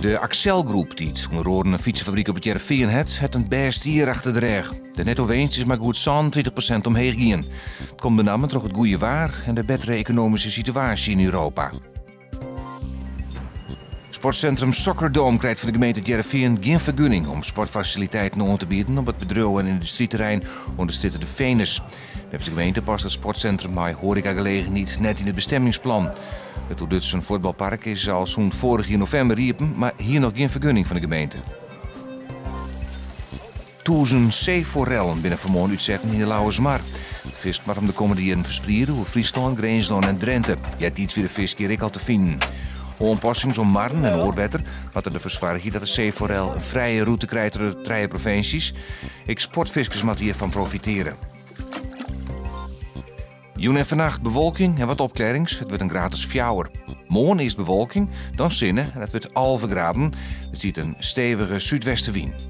De Accell Groep, dy't ûnder oaren in fytsefabryk op It Hearrenfean hat, hat in bêst jier achter de rêch. De netto-winst is mei goed 37% omheech gien. It komt benammen troch it goede waar en de bettere ekonomyske situaasje yn Europa. Sportsintrum Soccerdome krijt fan de gemeente It Hearrenfean gjin fergunning om sportfasiliteiten oan te bieden op it bedriuw en yndustryterrein oan de Strjitte de Venus. Neffens de gemeente past it sportsintrum mei hoarekagelegenheid net yn it bestemmingsplan. It oerdutsen fuotbalpark is al sûnt foarich jier novimber iepen, mar hie noch gjin fergunning fan de gemeente. Tûzen seeforellen binne fanmoarn útsetten yn de Lauwersmar. De fisk moat him de kommende jierren ferspriede oer Fryslân, Grinslân en Drinte. Eartiids wie de fisk hjir ek al te finen. Oanpassings oan marren en oar wetter moatte derfoar soargje dat de seeforel in frije rûte krijt troch de trije provinsjes. Ek sportfiskers moatte hjirfan profiteare. Jûn en fannacht bewolking en wat opklearrings. It wurdt in graad as fjouwer. Moarn earst bewolking, dan sinne en it wurdt 11 graden. Der stiet in stevige súdwestewyn.